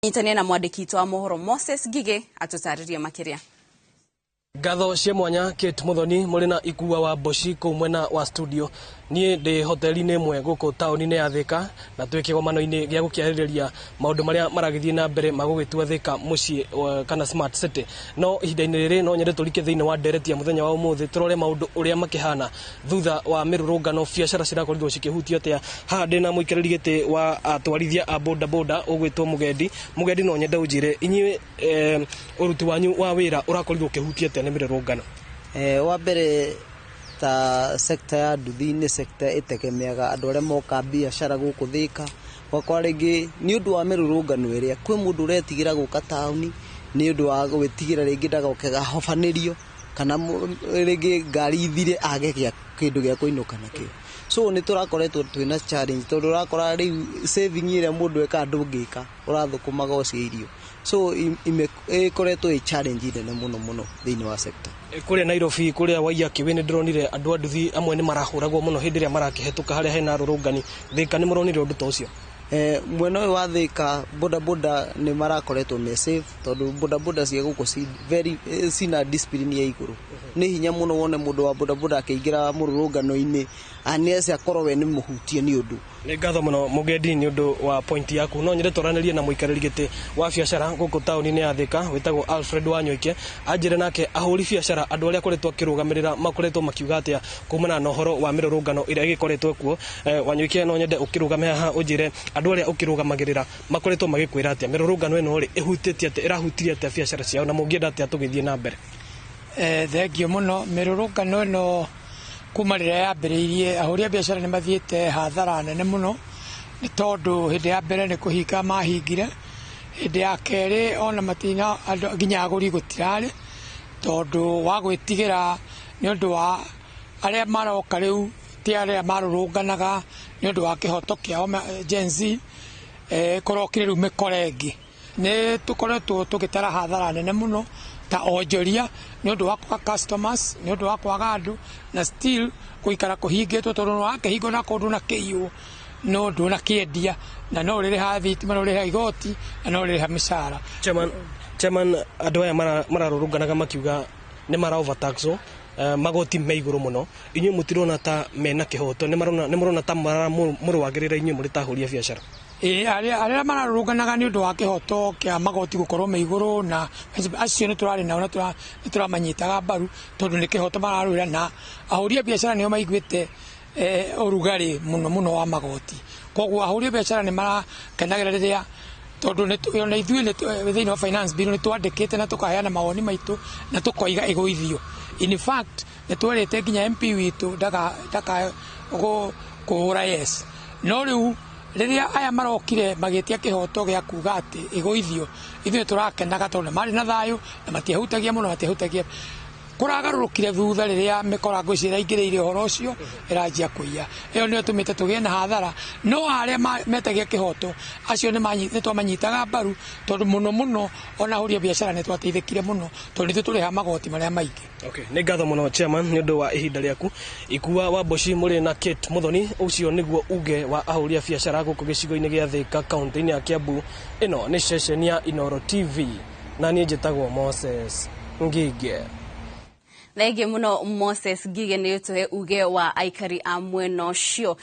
Nyitania na mwandĩki witũ wa mohoro Moses Ngigĩ atũtarĩrie makĩria. Ngatho cia mwanya, Kate Muthoni, mũrĩ na Ikua wa Mboci kũu mwena wa studio. Niĩ ndĩ hoteli-inĩ ĩmwe gũkũ taũni-inĩ ya Thika na twĩ kĩgomano-inĩ gĩa gũkĩarĩrĩria maũndũ marĩa maragĩthiĩ na mbere ma gũgĩtua Thika mũciĩ kana smart city. No ihinda-inĩ rĩrĩ no nyende tũrike thĩinĩ wa ndereti ya mũthenya wa ũmũthĩ, tũrore maũndũ ũrĩa makĩhana thutha wa mĩrũrũngano, biacara cirakorirwo cikĩhutio atĩa. Haha ndĩna mũikarĩri gĩtĩ wa atwarithia a boda boda ũgwĩtwo Mũgendi. Mũgendi, no nyende ũnjĩre inyuĩ ũruti wanyu wa wĩra ũrakorirwo ũkĩhutio atĩa nĩ mĩrũrũngano? Wa mbere, ta sector ya nduthi nĩ sector ĩtegemeaga andũ arĩa moka biacara gũkũ Thika. Ũgakora rĩngĩ nĩ ũndũ wa mĩrũrũngano ĩrĩa kwĩ mũndũ ũretigĩra gũka taũni nĩ ũndũ wa gwĩtigĩra rĩngĩ ndagoke gahobanĩrio kana rĩngĩ ngari ithire age gĩa kĩndũ gĩa kũinũka nakĩo. So nĩ tũrakoretwo twĩna challenge tondũ ũrakora rĩu saving ĩrĩa mũndũ ekaga ndũngĩka, ũrathũkũmaga o cia irio. So ĩkoretwo ĩ challenge nene mũno mũno thĩinĩ wa sector. Kũrĩa Nairobi, kũrĩa Waiyaki nĩ ndĩronire andũ a nduthi amwe nĩ marahũragwo mũno hĩndĩ ĩrĩa marakĩhetũka harĩa hena arũrũngani. Thika nĩ mũronire ũndũ ta ũcio? Mwena ũyũ wa Thika boda boda nĩ marakoretwo me safe tondũ boda boda cia gũkũ ci very cina discipline ya igũrũ. Nĩ hinya mũno wone mũndũ wa boda boda akĩingĩra mũrũrũngano-inĩ unless akorwo we nĩ mũhutie nĩ ũndũ. Nĩ ngatho mũno, Mũgendi, nĩ ũndũ wa point yaku. No nyende twaranĩrie na mũikarĩri gĩtĩ wa biacara gũkũ taũni-inĩ ya Thika wĩtagwo Alfred Wanyoike, anjĩre nake ahũri biacara, andũ arĩa akoretwo akĩrũgamĩrĩra, makoretwo makiuga atĩa kumana na ũhoro wa mĩrũrũngano ĩrĩa ĩgĩkoretwo kuo. Wanyoike, no nyende ũkĩrũgame haha ũnjĩre andũ arĩa ũkĩrũgamagĩrĩra makoretwo magĩkwĩra atĩa, mĩrũrũngano ĩno rĩ ĩhutĩtie atĩa, ĩrahutirie atĩa biacara ciao, na mũngĩenda atĩa tũgĩthiĩ na mbere? Thengio mũno. Mĩrũrũngano ĩno kuma rĩrĩa yambĩrĩirie, ahũri a biacara nĩ mathiĩte hathara nene mũno, nĩ tondũ hĩndĩ ya mbere nĩ kũhinga mahingire, hĩndĩ ya kerĩ ona matina andũ nginya agũri gũtirarĩ tondũ wa gwĩtigĩra nĩ ũndũ wa arĩa maroka rĩu ti arĩa marũrũnganaga nĩ ũndũ wa kĩhoto kĩao Gen Z. Kũrokire rĩu mĩkora ĩngĩ. Nĩ tũkoretwo tũgĩtara hathara nene mũno ta onjoria nĩ ũndũ wa kwaga customers, nĩ ũndũ wa kwaga andũ, na still gũikara kũhingĩtwo tondũ nĩ wakĩhingwo na kũndũ na kĩiywo no ndũnakĩendia na no ũrĩrĩha thitima, no ũrĩrĩha igoti na no ũrĩrĩha mĩcara. Chairman, andũ aya mararũrũnganaga makiuga nĩ mara overtaxwo, magoti me igũrũ mũno. Inyuĩ mũtirona ta mena kĩhoto? Nĩ mũrona ta maramũrũagĩrĩra inyuĩ mũrĩ ta ahũri a biacara? Ĩĩ, arĩa mararũrũnganaga nĩ ũndũ wa kĩhoto kĩa magoti gũkorwo me igũrũ na acio nĩ tũrarĩ nao na nĩ tũramanyitaga mbaru tondũ nĩ kĩhoto mararũĩra, na ahũri a biacara nĩo maiguĩte ũrugarĩ mũno mũno wa magoti. Koguo ahũri a biacara nĩ marakenagĩra rĩrĩa tondũ ona ithuĩ thĩinĩ wa finance bill nĩ twandĩkĩte na tũkaheana mawoni maitũ na tũkoiga ĩgũithio. In fact, nĩ twerĩte nginya MP witũ ndaka kũhũra yes. No rĩu rĩrĩa aya marokire magĩtia kĩhoto gĩa kuga atĩ ĩgũithio, ithuĩ tũrakenaga tondũ marĩ na thayũ na matiahutagia mũno, matiahutagia. Kũragarũrũkire thutha rĩrĩa mĩkora ngwĩciria ĩraingĩrĩire ũhoro ũcio ĩranjia kũiya. Ĩyo nĩyo ĩtũmĩte tũgĩe na hathara. No arĩa metagia kĩhoto acio nĩ twamanyitaga mbaru tondũ mũno mũno ona ahũri a biacara nĩ twateithĩkire mũno tondũ nithuĩ tũrĩhaga magoti marĩa maingĩ. Okay, nĩ ngatho mũno, chairman, nĩ ũndũ wa ihinda rĩaku. Ikua wa Mboci mũrĩ na Kate Muthoni, ũcio nĩguo uge wa ahũri a biacara gũkũ gĩcigo-inĩ gĩa Thika, kaunti-inĩ ya Kiambu. Ĩno nĩ ceceni ya Inooro TV na niĩ njĩtagwo Moses Ngige. Thengiũ mũno, Moses Ngige, nĩ ũtũhe uge wa aikari a mwena ũcio.